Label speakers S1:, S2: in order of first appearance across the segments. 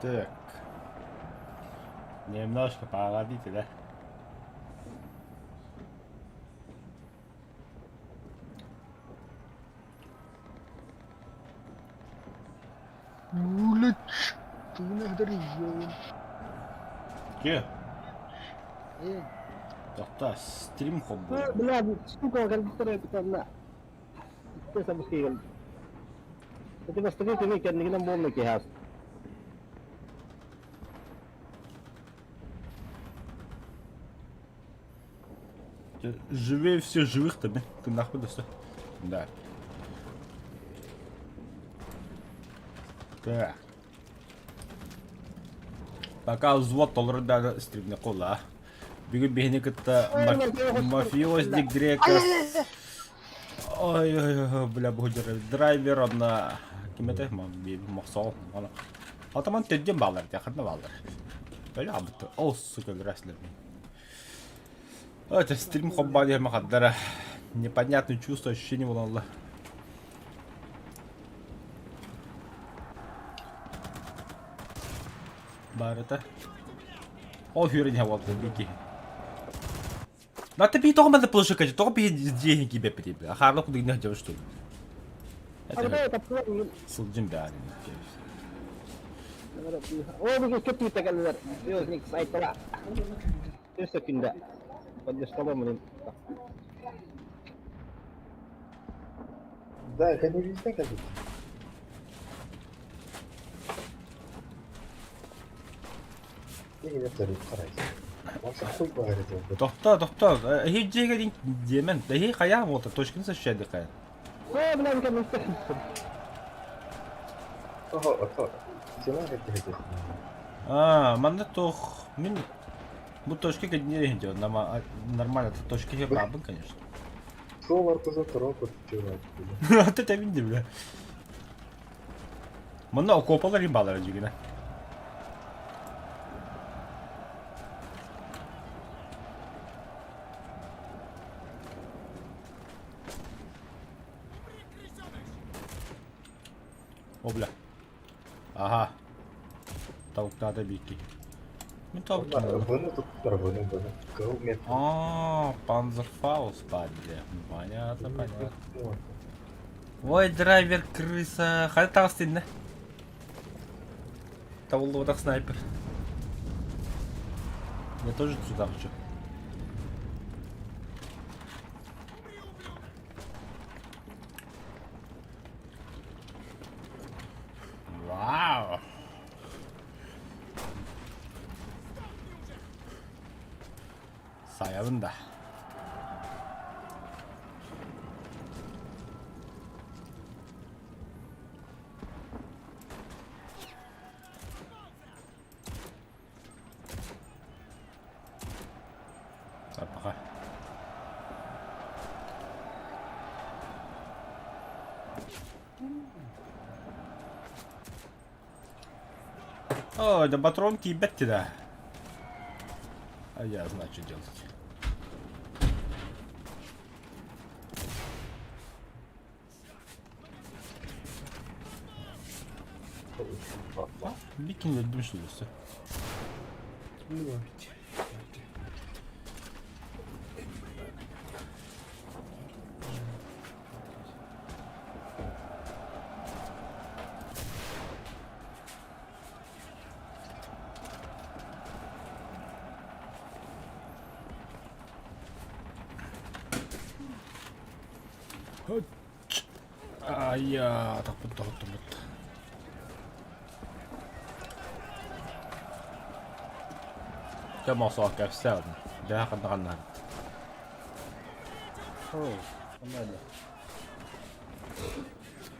S1: Так. Немножко погодите, да? Ке? Тохта, стрим хоббу.
S2: Бля, сука, кэлбиттэр эбитэннэ. Икки сабыскы кэлбит. Ити бастакы кини кэннигинэн буолла киһи
S1: Живее все живых-то, бе. Ты нахуй да Да. Так. Пока взвод толору да стримне кола. Бүгүн биһини кытта мафиозник Грекас Ой, ой, ой, бля, бу драйвер одна ким это? Мохсол. Атаман төдден балар, якында балар. Бля, абыты. О, сука, граслер. Это стрим хоббали махаддара. Непонятное чувство, ощущение было. Барыта. Ол хүрен хавалды бики. На ты тоҕо манна площадка, тоҕо биһи дьиэһин киибэппитий бля. Хаарлы кудугна дьон что ли? Это сылдьым баарин.
S2: О, бүгүн көппүтэ кэллилэр. Звездник сайтала. Үс секунда. Поддержкалам блин.
S3: Да, это не везде как бы.
S1: Тохтоо, тохтоо. Эһи дьиэгэ диэмэн. Эһи хайаа буолта, точканы сащайдыхай. Аа, манна туох мин бу точка кэдиниэр иһин дьон нормально точка иһи баабын конечно. Ата тэбин ди бля. Манна окуопалар иһин баалара дьигинэ. О, бля. Ага. Тавыктаата биикки. Мин тавыктаата. А, Панзерфауст падли. Понятно, понятно. Ой, драйвер крыса. Хайа таҕыс тиннэ. Табыллыбатах снайпер. Я тоже сюда хочу. Вау! Сайабын да. Пока. О, да патрон тиийбэт да. А я знаю, что делать. Бикин өлдүм что ли? Айа, тахпыт тоһуттуммут. Дьэ мохсоох кэпсээ Дьэ ханна ханна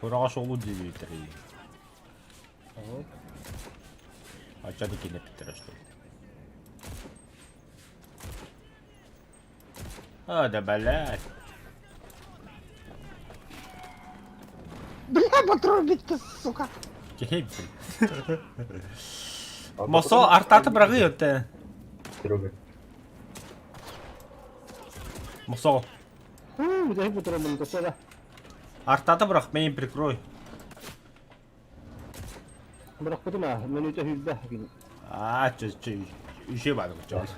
S1: Кураҕа суолу диэбиттэрий. Ачча да килэппиттэрэ что ли. А, да блядь.
S2: Бля, патрон битті, сука.
S1: Киһи Мосо артаты быраҕыы өттө.
S3: Серега.
S1: Мосо.
S2: Бля, патрон битті,
S1: Артаты бырах, мейн прикрой.
S2: Бырахпытым аа, мүнүүтэ сүүрбэ күн.
S1: Аа, чэ, чэ, үчүгэй баар куччаҕын.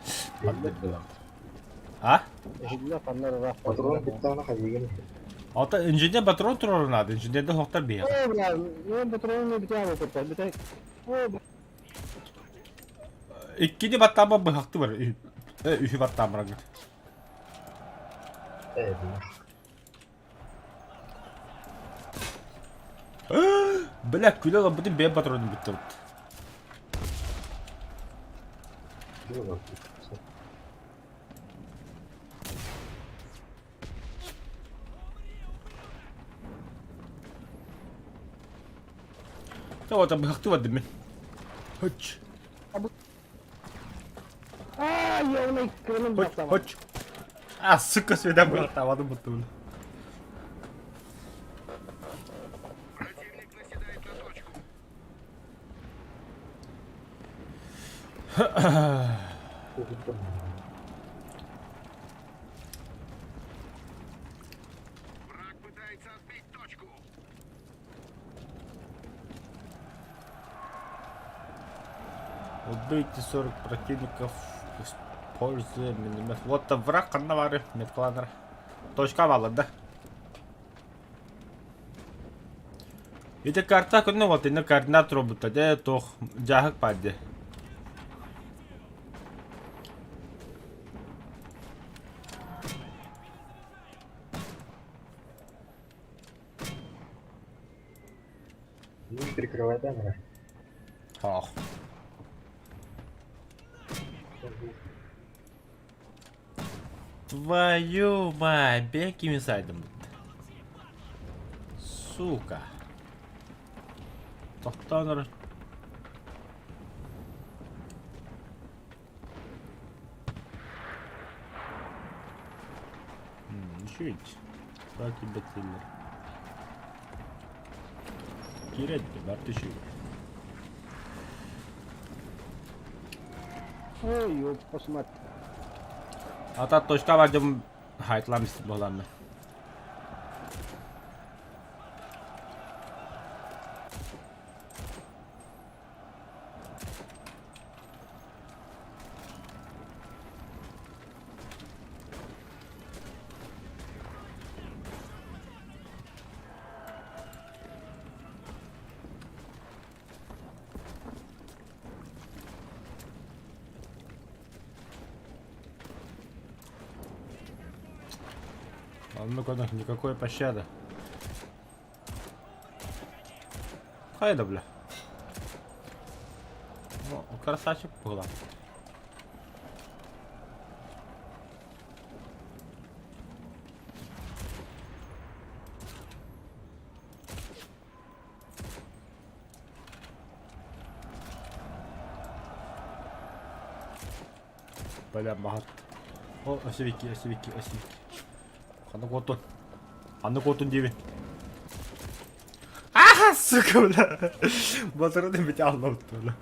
S1: А?
S2: Эһиллэ ханна ыраах
S3: Патрон куттаана хайыгын.
S1: Ата инженер патрон турар наада, инженерде хоқтар биһиэхэ.
S2: Оо, бля, мен патронны бүтэ алып бүтэ. Оо,
S1: Иккини баттаама быһахты бар. Үһү баттаамырагын.
S3: Ээ, бля.
S1: Бля, күлэ олорбутун бэйэм патроным бүттэ бут. Тоҕо быһахты бардым мин. Хоч.
S2: Аа, ёлай, кырным
S1: Хоч, хоч. А, сука, свида быһахтаабатым буттубун. Убейте 40 противников, используя миномет. Вот там враг ханна бары, медкланер. Точка баалар да. Ити карта күнү вот инne координат робота де тох дьааһык баар
S3: Ну, прикрывай камеру.
S1: Ах. Твою мать, беги сайдым. Сука. Тохтоон Үчүгэй. Саа киирбэт силлэр. Киирэн барыта үчүгэй.
S2: Ой, ёппасмат.
S1: Ата точка бар дьон хаайтылаан истит буолаанна. Оннук оннук никакой пощады. Хайда, бля. Ну, красавчик была. Бля, маһат. О, осевики, осевики, осевики. Ханна куотун. Ханна куотун диэбин. Аха, сука, бля. Батырын бит аллабыт, бля.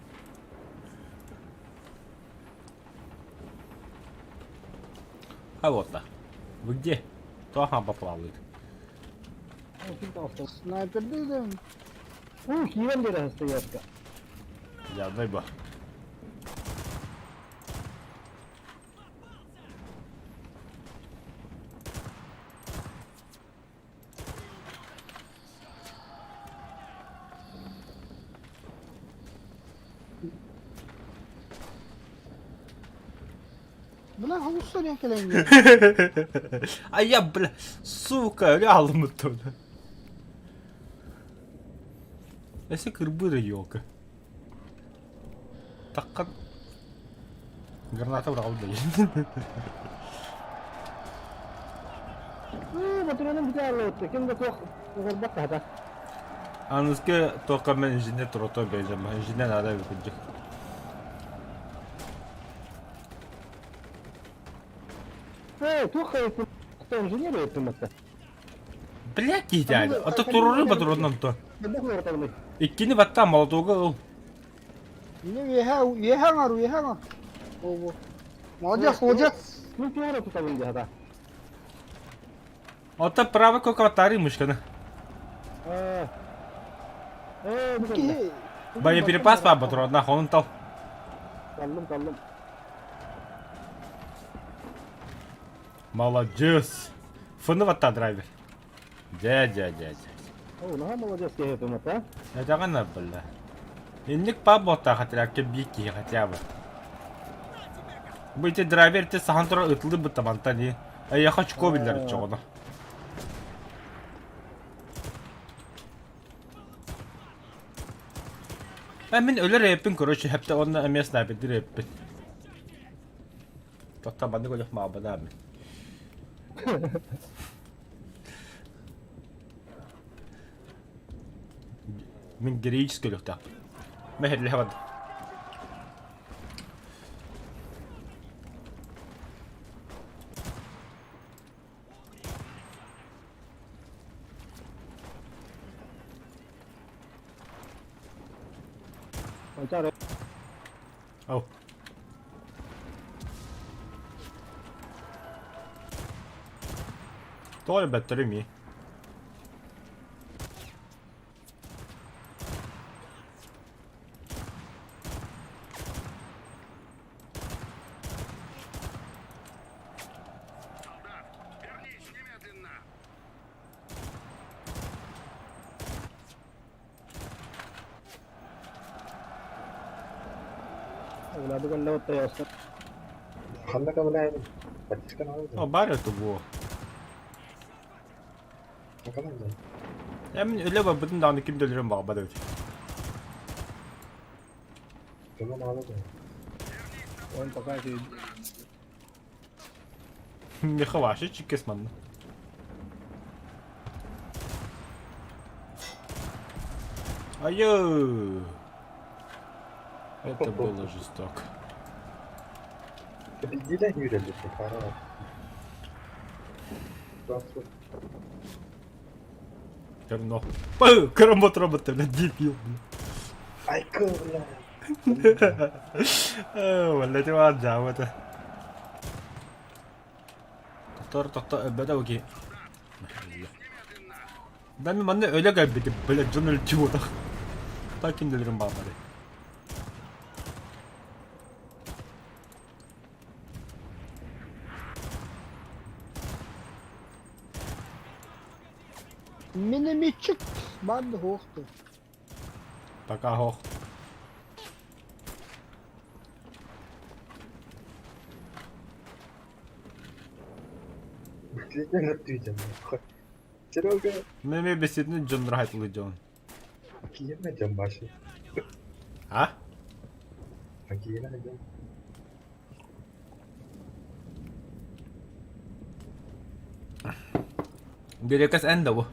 S1: А вот да. Вы где? Кто ага поплавает?
S4: Снайпердыйдым.
S2: Уу, киирэн биэрэ стоятка.
S1: Я дай ба.
S4: Бля, холустан кэлэҥҥэ.
S1: А я, бля, сука, реалым бля. Өссө кырбыыр елка. Таккан граната быраҕабыт да
S2: Уу, батырыным бүтэ аллыбытта. Ким да туох оҕорбот хаһата.
S1: Аныгыскы туохха мен инженер турото бэйдем. Инженер наада эбит кырдьык.
S2: Ээ, туох хайыттын инженер эбиттин батта.
S1: Бля киһитээли. Ото туруру батырынан то.
S2: Хайдах олоротабыный?
S1: Иккини баттаан молотуга ыл.
S4: Не үөһэ үөһэ оҥор, үөһэ оҥор. О, Молодец, молодец.
S2: Мин туора тутабын дии хата.
S1: Ото правый кокотари мышканы.
S2: Ээ. Ээ, бу
S4: Киһи
S1: Боеприпас баар ботуруоннаах, онун тал.
S2: Таллым, таллым.
S1: Молодец! Фыны ватта драйвер. Дьэ, дьэ, дьэ, дьэ.
S2: О, наһаа молодец киһи этим а?
S1: Этэҕин бля. Инник пап буолтаах хотя биир киһи хотя бы. Бу ити драйвер ити сахан турар ытылы бытта мантан и. Эйиэхэ очко биллэр чоҕоно. Э, мин өлөр эппин, короче, хэптэ онно эмиэ снайпердир эппин. Тоқта маннык өлөх маабана мин. Мин героический өлөхтөөхпүн. Мэһэрлэһэ бардым. Ау. Тоҕо эрэ бэттэрим ии.
S3: Ханна кабылаайын? Подписка
S1: О, баар это буо. Мин өлө барбытын даҕаны ким да өлөрөн баҕарбат эбит.
S2: Он пока
S1: Миха вообще чиккес манна. Айо! Это было жестоко.
S3: Билдилер үүрэллэр пара.
S1: Говно. Карамот робота, блядь, дебил, блядь.
S3: Айкы, бля.
S1: Валля ти дьаабата. Тохтор, тохто, өлбөтө оки. Да мен манна өлө кэлбитим, блядь, дьон өлчү Так кинилерин баабары.
S4: Минометчик баар да суох дуо?
S1: Пока хох.
S3: Серега.
S1: Мен беситini дьоннор хайтылы дьон.
S3: Киемэ дьон башы.
S1: А?
S3: Киемэ дьон.
S1: Бирэкэс эн да бу.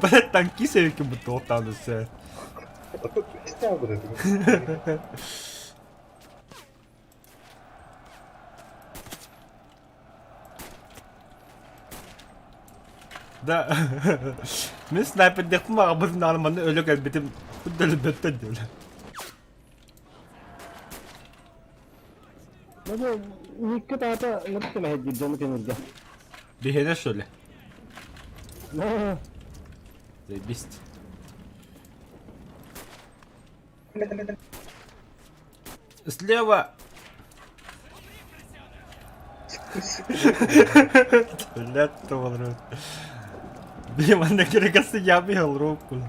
S1: Блядь, танкист эбиккин бутта оттаан өссө. Да, мин снайпердиэхпин баҕарбытым даҕаны манна өлө кэлбитим өлбөттөн диэбилэр.
S2: Никка таата нырты мэһэддиир дьону көҥүлгэ.
S1: Биһиэнэ что ли? Заебись. Слева! Блядь, то Блин, на керекасы я бегал руку.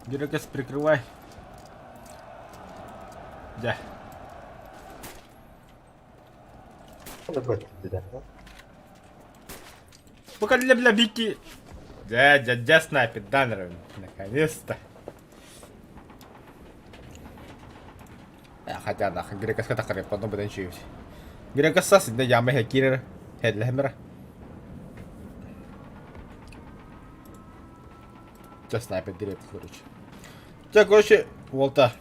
S1: Геракес, прикрывай. Да. Пока для бля Вики. Да, дядя снайпер, да, наконец-то. Хотя нахуй, Грекаска тахарып, потом будан чуют. Грекаса сидне яма хекирер, хедлемера. Ча снайпер директ, короче. Ча, короче, Волта.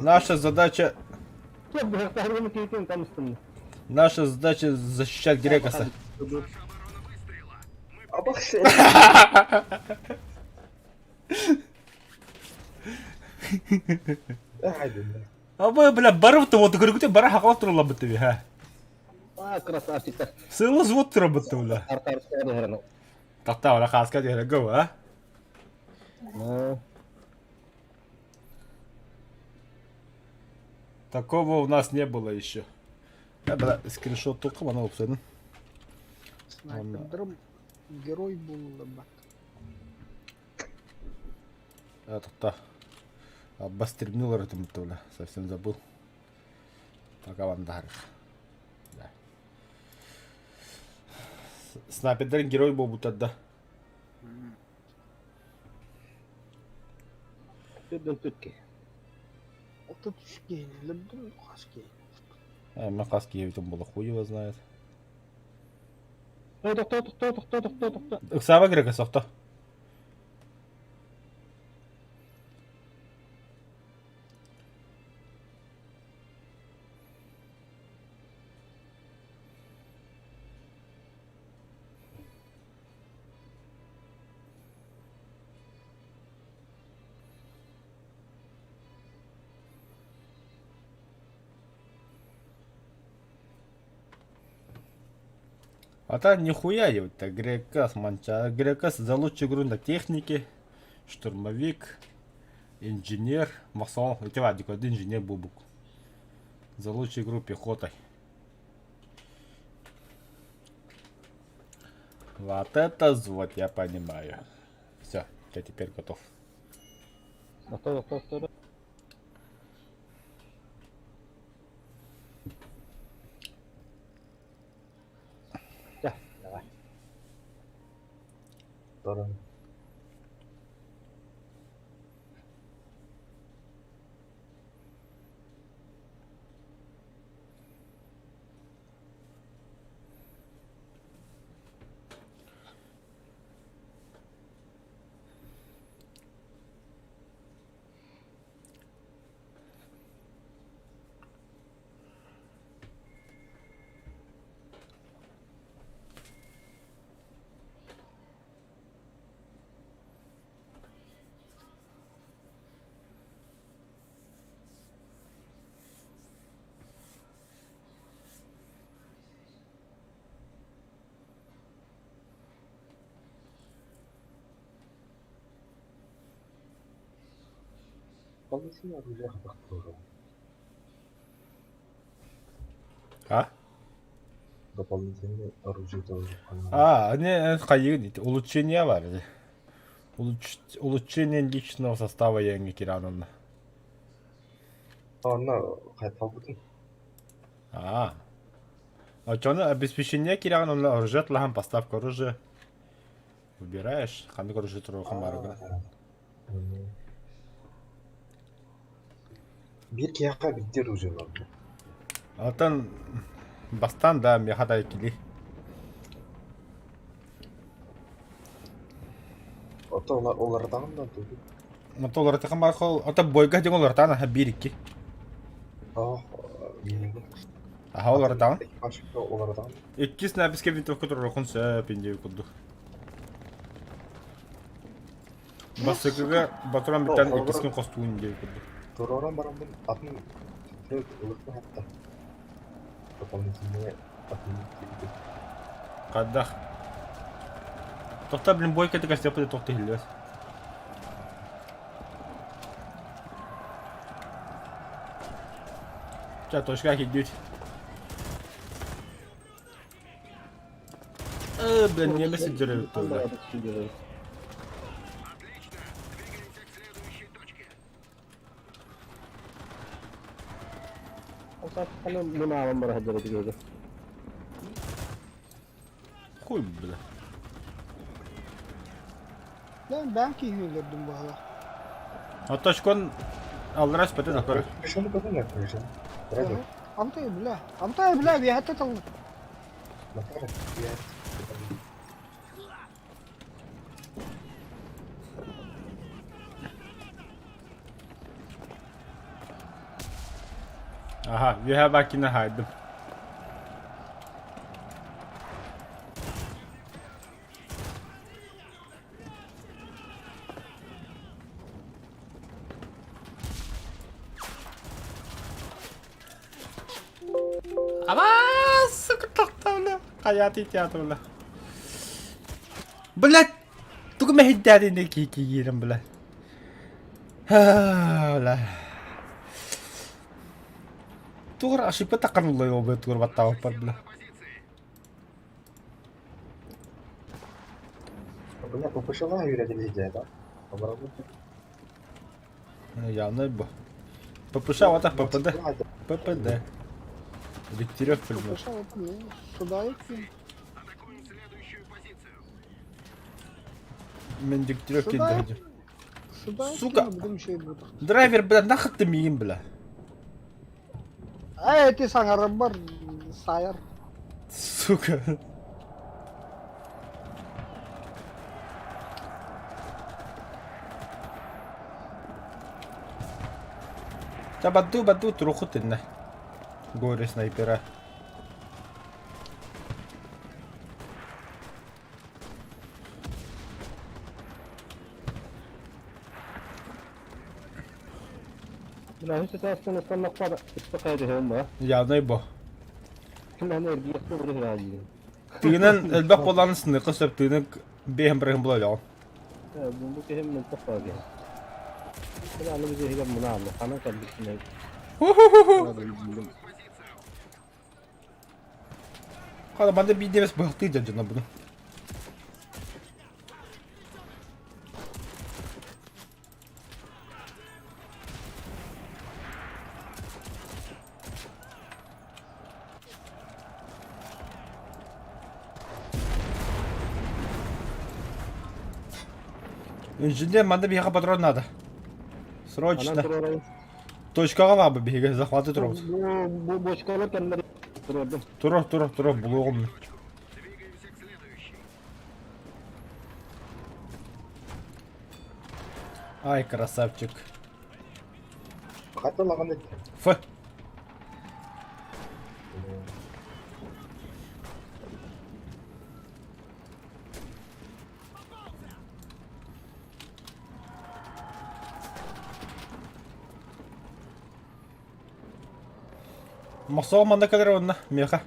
S1: Наша задача... Наша задача защищать Грекаса. Абы, бля, барып то вот көргүтэ бара хакала туруллабыт би ха.
S2: А, красавчиктар.
S1: Сылы взвод турабыт бля. Тахта ора хаска дьэ го, а? Такого у нас не было еще. Я бля, скриншот только ана опсайдын.
S4: Снайпердарым герой буолла
S1: Тохто. Бастырмныл ырытым бля, совсем забыл. Пока вам дарых. Да. Снайпердер герой буолбуттар да.
S2: Түрдөн түтки.
S4: 33 киһини өлөрдүм, хас киһини.
S1: Мен хас киһибитин була хуй его знает.
S2: Ой, тохто, тохто, тохто, тохто, тохто.
S1: Ыксааба керек сохто. А там нихуя ебать, Грекас, манча. Грекас за лучшую игру на технике, штурмовик, инженер, масон, эти вадик, один инженер бубук. За лучшую игру пехотой. Вот это взвод, я понимаю. Все, я теперь готов.
S2: Тохто, тохто, тохто. Да, давай.
S3: Второй. Дополнительное оружие хатахтырар.
S1: А?
S3: Дополнительное оружие тоже.
S1: А, не, хайыгын улучшение бар. Улучшение личного состава яңы киранын.
S3: Онно хайталбытын.
S1: А. А что обеспечение киран, он оружие тлахан поставка оружия. Выбираешь, ханнык оружие турухан бар.
S3: Биир киһиэхэ биирдэ оружие бар.
S1: Алтан бастан да меха кили.
S3: Ото олардаҕын да тугу.
S1: Ото олартахан бар хол, ото бойга дьон олартаан аха биир икки.
S3: Ох, минимум.
S1: Аха олартаан.
S3: Экипажка олардаҕын.
S1: Иккис написка винтовка туруохун сөп инди курдук. Бастакыга батуран бүтэн иккискин хостуун диэби курдук.
S3: Туруоран бараммын атын ылыкпын хатта. Дополнительные атын киирбит.
S1: Хайдах. Тохта, блин, бойка ты костяпы тохта хиллес. Ча, точка хидють. Блин, немец деревья туда. Хуй, бля.
S4: Lan ben ki öldürdüm bu hala.
S1: А точкон алларас пәтен акыр.
S3: Капюшону көтөн капюшон. Радио.
S4: Амтай бля. Амтай бля, bir hatta talın.
S3: Макаров, я.
S1: Ага, үөһэ бакина хайдым. Абаас, сука, тохто, бля. Хайааты театр, бля. Блядь, тугу мэһэйдээтин киирэн, бля. Бля. Тугар ошибка таххануллай ол тугар баттаабаппар, бля.
S3: Бля, ППШ-ла үйрәтелде да. Оборот.
S1: Явно бу. ППШ вот ППД. ППД. Дегтярев пулемет.
S4: ППШ, вот, ну, сюда идти.
S1: Мен Дегтярев
S4: Сюда
S1: килдердим.
S4: Сюда идти,
S1: Сука.
S4: а потом еще и буду.
S1: Драйвер, бля, нахуй ты миин, бля.
S4: Эй, ты саңарым бар, сайыр.
S1: Сука. Та баду баду троху тиннэ. Горе снайпера.
S2: Бля, үс этээстэн ыстаннахпар испэхэ ма.
S1: Явнай бо.
S2: Ким аны эргийэхтэ били диин.
S1: Тыынан элбэх буолан сыныка сөп тыынан бэйэм бырыһын була өлөҕүн.
S2: Бу киһим мөлтөх баа. Бля, аны биһиги мунаалы ханан кэлбитинэ.
S1: Хала манна биирдэ быһахтыы дьон буну. Инженер, манна биһиэхэ патрон надо. Срочно. Точкаҕа баабы биһиги захваты турабыт.
S2: Бу бочкалар кэннэр турордум.
S1: Турур, турур, турур, булуоҕум. Ай, красавчик.
S3: Хата лаганы.
S1: Ф. Мохсоҕо манна кэлэр уонна миэхэ.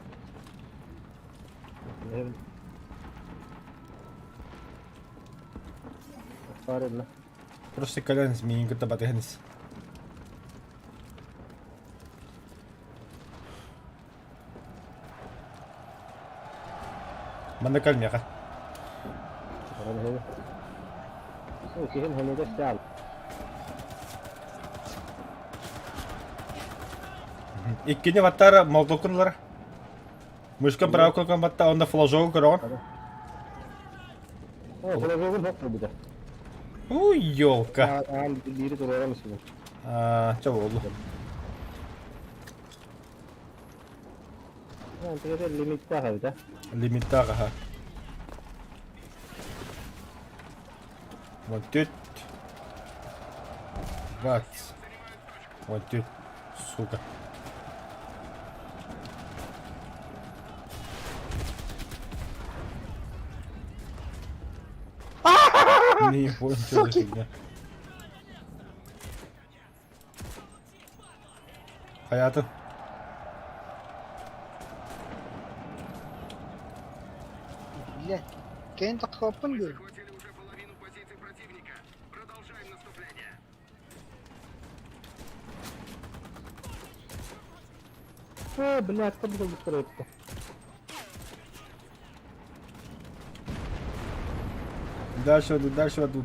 S1: Просто кэлэн миигин кытта батыһан ис. Манна кэл миэхэ. Иккини баттар молотоккун ылар. Мышка правка батта онно флажогу көрөҕүн. Уй, елка. Чэ буолла. Лимиттаах аха. Вот тут. Бац. Вот тут. Сука. Не понял, что за фигня. Hayatım.
S4: Блядь, кэнт тахсыбаппын дии.
S2: Блядь, как бы быстро
S1: Дальше ведут, дальше ведут.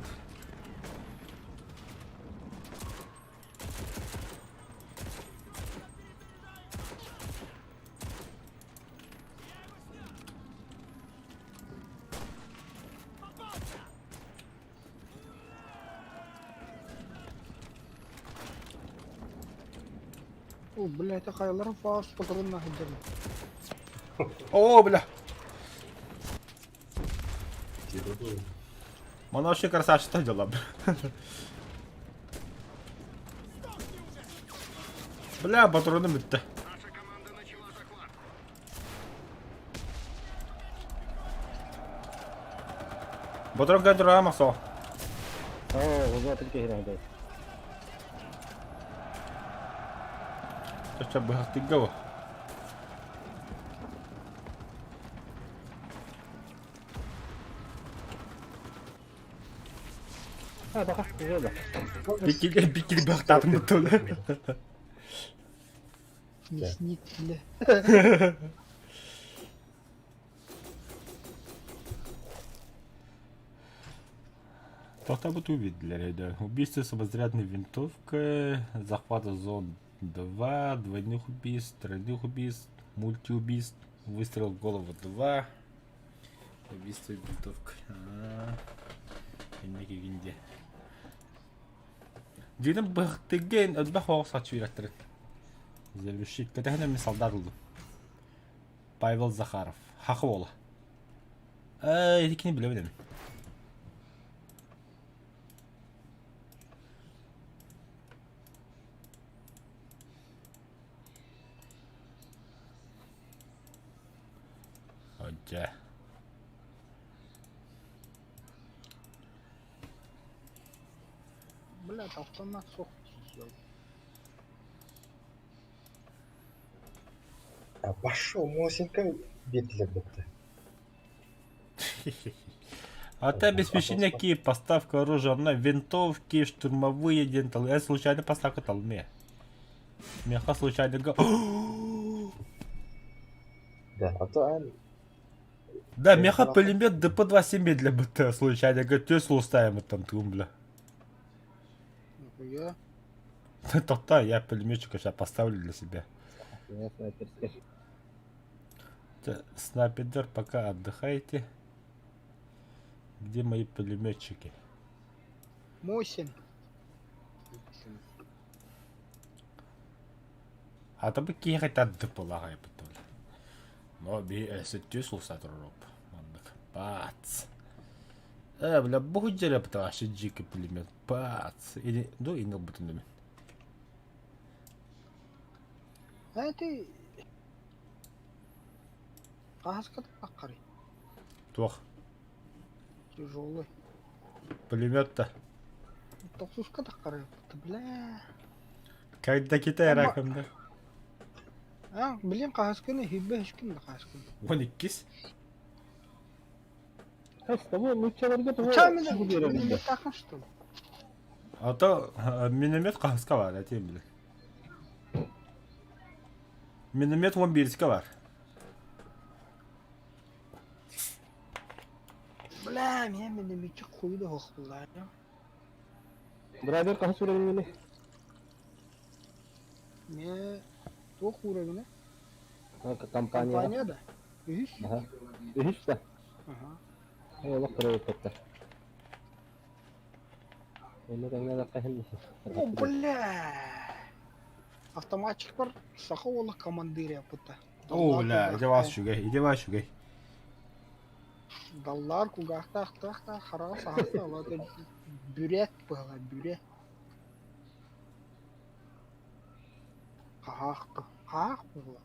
S4: О, блядь, хайаларын фаас патронна сылдьабын.
S1: О, бля. Мана вообще красавчик дела. Бля, патроны бүттэ. Патрон кән мақсо. Чача быһахтыгга бу.
S2: А, баха, да.
S1: Биккили биккили бахтаатым бутула.
S4: Мясник, бля.
S1: Тохтобут увидели, да. Убийство самозарядной винтовкой, захват зон 2, двойных убийств, тройных убийств, мультиубийств, выстрел в голову 2, убийство винтовкой. Инники гинде. Дьиҥинэн быһахтыгын элбэх оҕо саччы үөрэттэрин. Завершить. Кэтэһэн эмиэ солдат ыллым. Павел Захаров. Хаха уола. Ээ, ити кини билэбин эми. Дьэ.
S4: Бля, автомат суох
S3: А пошел, Мосинка биэрдилэр бытта.
S1: А ты обеспечение какие поставка оружия, на винтовки, штурмовые дентал. Я случайно поставка талме. Меха случайно га.
S3: Да, а то эн
S1: Да, меха пулемет ДП-27 для БТ случайно. Говорит, Теслу ставим там тум, бля.
S4: Нихуя.
S1: Тота, я пулеметчика сейчас поставлю для себя.
S2: Я снайперский.
S1: Снайпер, пока отдыхайте. Где мои пулеметчики?
S4: Мосин.
S1: А то бы киһи тардыпылаҕай бутул. Но би өссө сулсатырып. Маннык. Пац. Э, бля, бу дьэрэ вообще дьикий пулемет. Пац. Или, ну, и бутун
S4: А ты... Хаһыска таххарый?
S1: Туох.
S4: Тяжелый.
S1: Пулемет-то.
S4: Тохсуска таххарый. Бля.
S1: Когда Китай раком, да?
S4: А, блин, хаһысканы хиббе хишкин да хаһысканы.
S1: Вон иккис.
S2: Хас того нууччаларга того
S4: Чамина,
S2: биэрэр
S4: такын что ли?
S1: А то миномет хаһыска бар, этим били. Миномет вон бирске бар.
S4: Бля, меня минометчик хуй да хохла.
S2: Драйвер хаһыс уровень
S4: Ме туох уровень?
S2: Компания.
S4: Компания да? Үһүс?
S2: Аха. Үһүс да.
S4: Ага.
S2: Олох кырыйыттар. Оны тэҥнэ да
S4: О, бля! Автоматчик бар, саха уола командир пыта.
S1: О, бля, иди вас шугай, иди вас шугай.
S4: Даллар кугаахтаах хараҕа саһарта олото бүрээт быһала бүрэ. Хаһаах хаһаах буола.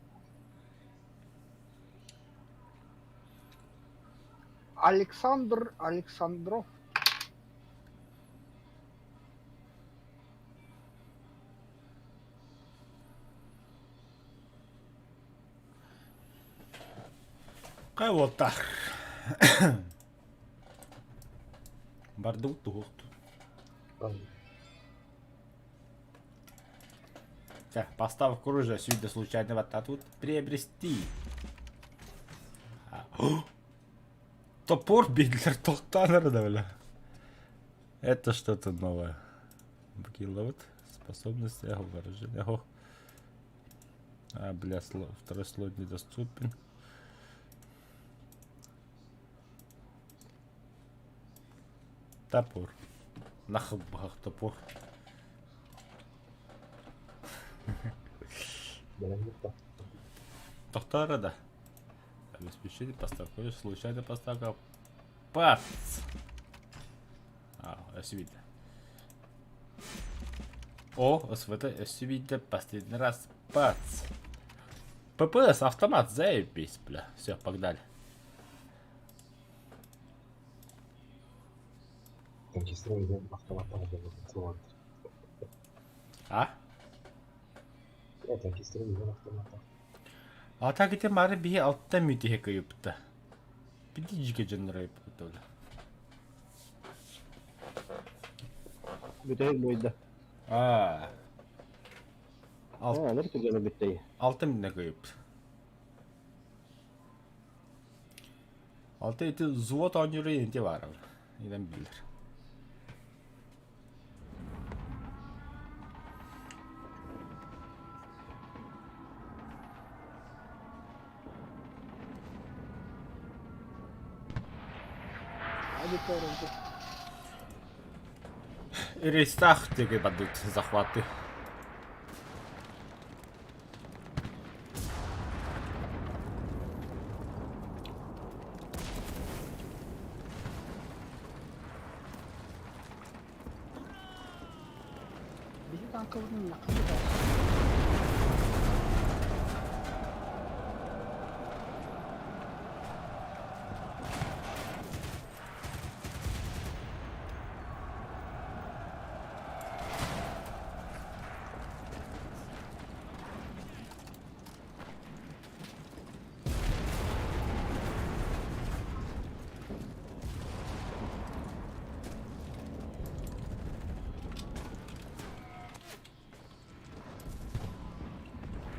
S4: Александр Александров.
S1: Кай уолтаах. Бардыбыт туһуохту. Так, поставка оружия сюда случайно вот так вот приобрести. Топор бидлер тоқтаныр да бля. Это что-то новое. Бакиловод. Способности, вооружение. Ого. А, бля, сло... второй слой недоступен. Топор. Нахбах топор. Тохтара да. Обеспечение поставка. Случайная поставка. Пац! А, өссө О, СВТ өссө последний раз. Пац! ППС, автомат, заебись, бля. Все, погнали.
S3: Автоматтан
S1: А?
S3: Танкистерин автоматтан.
S1: А так ити мары биһи алта мүтиһе кыйыпта. Биди жике жоннор айыппыт.
S2: Бүтэһик буойда.
S1: Аа.
S2: Аа, олор түргэнэ бүттэй.
S1: Алта минэ кыйып. Алта ити взвод оонньуура инти баар. Инэн биллэр. Рейстах диэки бардыт захваты.
S4: Биһи танкабытын нахуй да.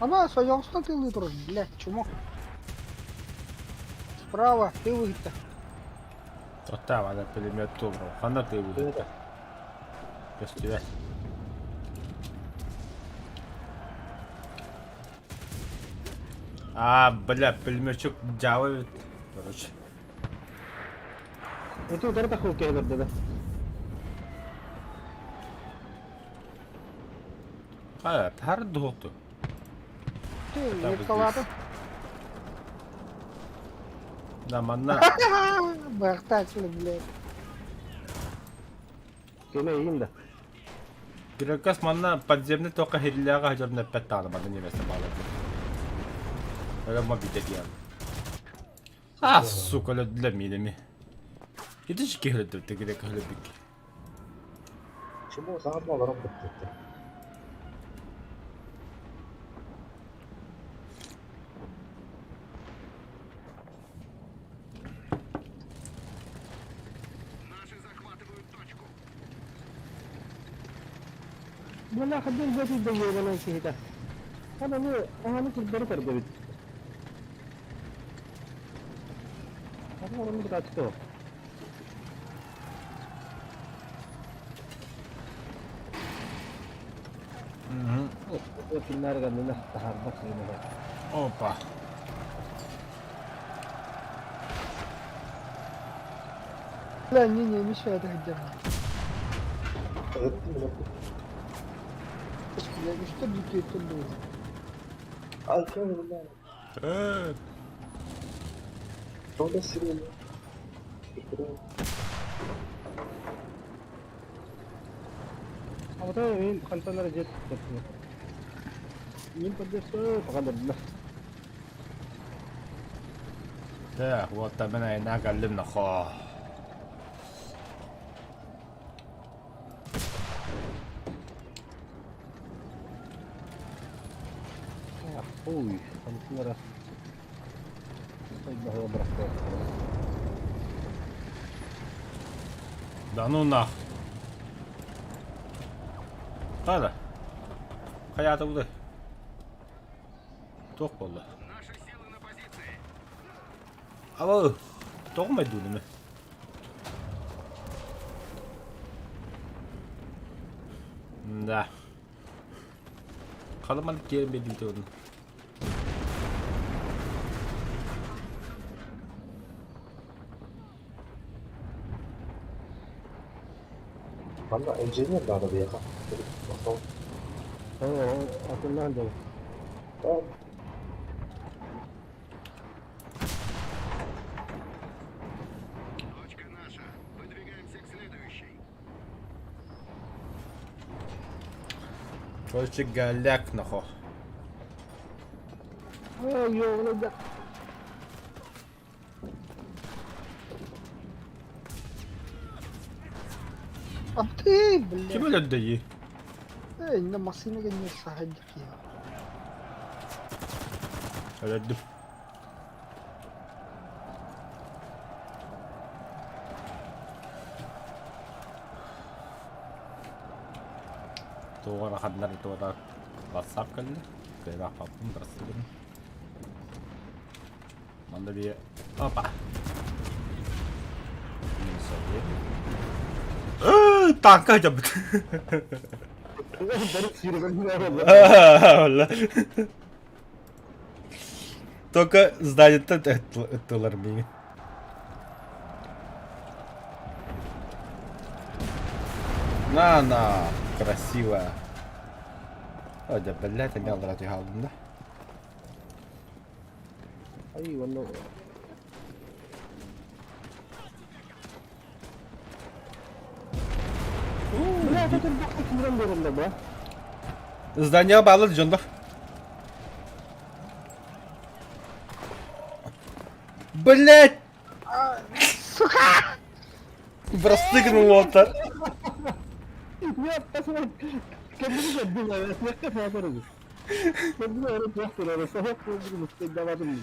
S4: Ама соёҕостон тыылыы турар, блядь, чмо. Справа, ты выйта.
S1: Оттаабата пулемет тууру. Ханна тыыбыта? Көстүбэт. А, бля, пулеметчик дьаабы эбит. Короче.
S2: Ити утары тахыл кэлэрдэ да.
S1: Хайа, тар дуокту.
S4: Ты, меткалаатын.
S1: Да, манна.
S4: Быахтааччылы, блядь.
S2: Көмө иһин да.
S1: Грекас манна подземный тоққа хирилээҕэ сылдьарын эппэт даҕаны манна немецтэр бааллар диэн. Өлө мобита диэн. А, сука, өлөрдүлэр миинэми. Ити киһи өлөрдүбүт грек өлөрбүт.
S3: Чему саҥарма олорон бүттүттэр.
S2: Бу хаддын бөтү дөйүөнэн киһитэ. Ананы аһаны курдары көрдөбүт. Аны орonu бытааччы. Киннар ганнына таһаарбат сыгынара.
S1: Опа.
S4: Бля, не-не, мешает это Бля, что дикие тут было?
S1: Э,
S2: Абата мен хантанара жет. Мен поддержка пағандырдына.
S1: Так, вот там мен галлимна хо.
S2: Ой, хантанара.
S1: Да ну нах. Қада? Хайата буды. Тоқ болды. Ало, тоғымай дудымы. Да. Қалыман керін бедім оның.
S3: Манна инженер надо биэхэ.
S2: Атыннан да.
S5: Точка наша. Выдвигаемся к следующей.
S1: Короче, голяк нахо.
S2: Ой, ёлы, да.
S4: А ты, блядь.
S1: Ким өлөрдө
S4: Эй, на машине не сахадик я.
S1: Өлөрдүм. Туох эрэ ханна эрэ туора ватсап кэллэ. Кыайбаппын бырастыы гын. Манна биир опа. Минус один. Танка дьабыт. Только зданиеттан ыттылар миигин. На-на, красиво. О, да, блядь, эмиэ аллара түһэ хааллым да.
S2: Ай, онно Бля, это турбахта кимрен берилdi бу?
S1: Здание баалар дьоннор. Блять!
S4: Сука!
S1: Простыгнул уолтар.
S2: Нет, посмотри. Kendini gördüm ya. Yakka fazla. Kendini öyle bıraktın Sabah buldum. Devadım.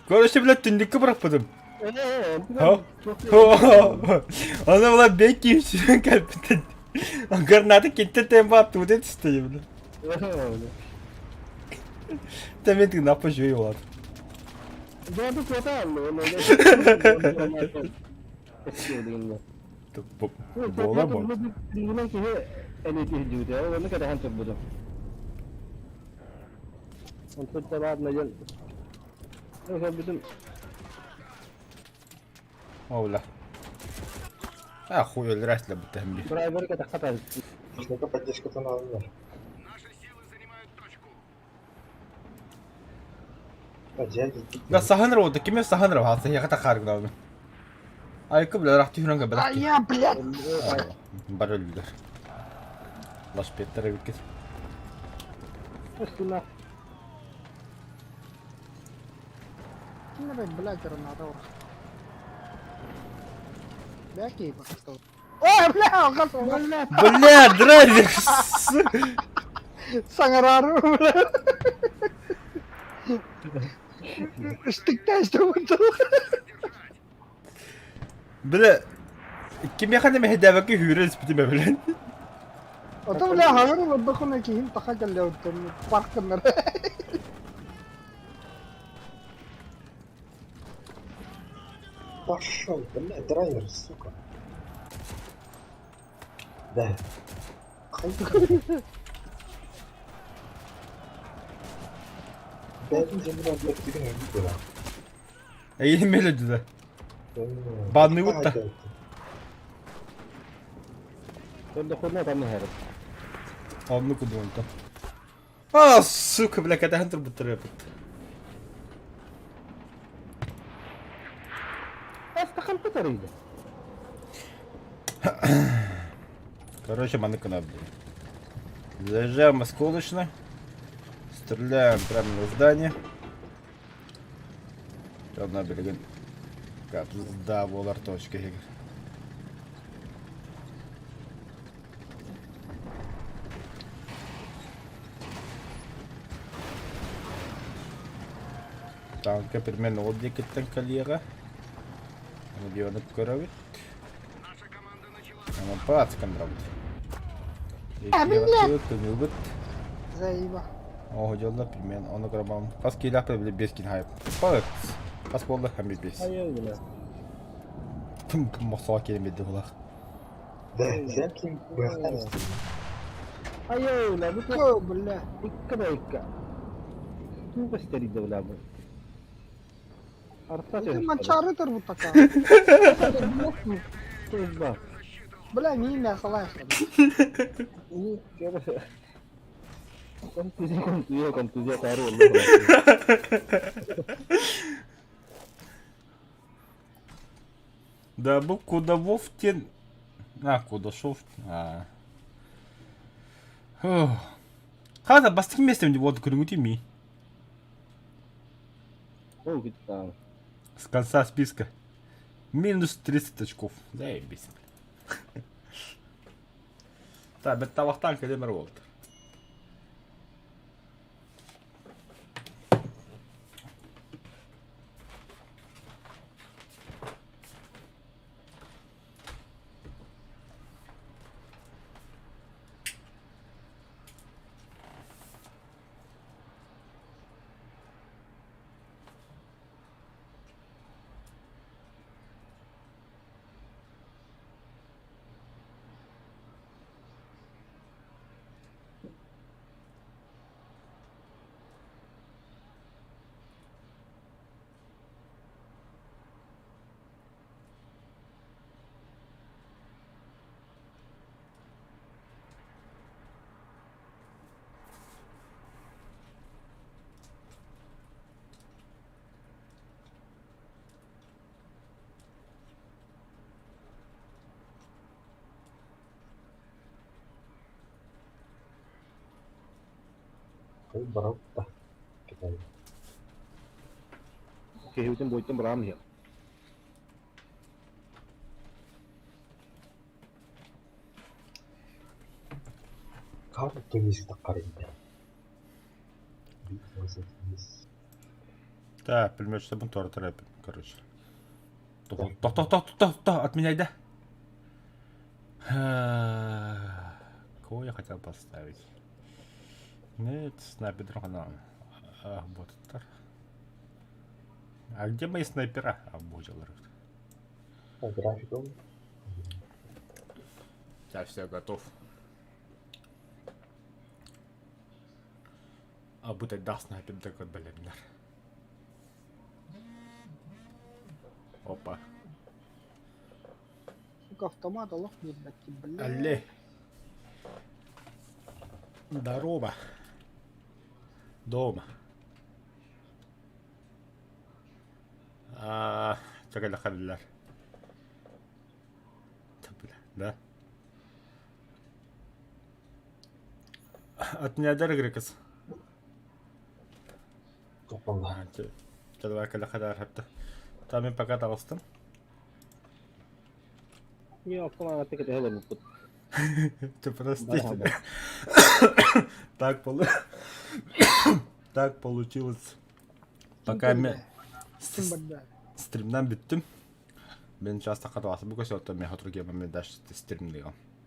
S1: Короче, блядь, түннүккэ бырахпытым.
S2: Eee,
S1: Она была беки все капитан. Гранаты китте темпа оттуда түсті, бля. Та мен тыңдап жөй болады.
S2: Doğru kota aldı.
S1: Бола бо. Ола. А хуй өлрәсле бітемби.
S3: Техника поддержкатын алыңдар.
S5: Наши силы занимают точку.
S1: Да саһан рода, киме саһан ро, хаса яга тахар гнавы. Айкы бля рахты хүрәнгә
S4: А
S1: бәләк.
S4: я, блядь!
S1: Бар өлдүләр. Лаш петтер бикет.
S4: Кине блядь, граната. Бәки бакты. Ой, бля, алгас, алгас.
S1: Бля, драйвер.
S4: Саңарары, бля. Штыкта что
S1: Бля, киме хана мехдәбәке хүрән спитеме белән.
S4: Ото, бля, хагыр лоддохуна киһин таха кэллэ оттон паркыннар.
S3: Пошел, блядь, драйвер, сука. Да. Бәйін земля, блядь, тебе не видела.
S1: Әйе меледи да. Банный утта. Онну кудуонта. А, сука, бля, катахан турбуттар бут. Короче, маны кына, блин. Заезжаем осколочно. Стреляем прямо на здание. Одна билеген. Да, болар точка егер. Танка примерно ол декеттен калиеға. Оны көрөбүт.
S5: Наша команда начала
S1: Аны пацкан рабыт.
S4: А, блядь.
S1: Көңүлбүт.
S4: Заеба.
S1: О, жолда примерно оны көрөбам. Кас килап биле бес кин хайп. Пац. Кас болды һәм бес. Тым тым мосуға келмеді булар.
S3: Да, сен ким быяқтан істейді.
S4: Кө, бля. Манчары турбуттака. Бля, мин мясалай.
S2: Контузия tayarı oldu.
S1: Да, бу Кудавовтин. А, Кудашов. А. Хада бастық местем деп болды көріңі ми.
S2: Ол кетті.
S1: С конца списка. Минус 30 очков. Заебись. Так, бет тавақтан кәлемір болды.
S3: Ол барабыт да. Кэтэһэбит.
S2: Киһибитин буойтан быраҕан иһиэм.
S3: Как туниста харыйда?
S1: Так, пулеметчикпын туора короче. Тохто, тохто, тохто, отменяй, да? Кого я хотел поставить? Нет, снайпер канал. Вот это. А где мои снайпера? А, боже,
S3: Графиком.
S1: Я все готов. А будет да снайпер такой, блин. Опа.
S4: Сука, автомат олох биэрбэккин, бля.
S1: Алле. Здорово. Дома. А, чакалахаллар. Да. От меня дорогрекас.
S3: Топалла.
S1: Там мен пока таҕыстым.
S2: Мин автомат кэтэһэ олорбуппут.
S1: Ты простите. Так полу... Так получилось. Пока мен
S4: Ким барда?
S1: стримнан бүттүм. Мен часто каталасы бу көсөттө мен хотур кемем мен дальше стримдыгам.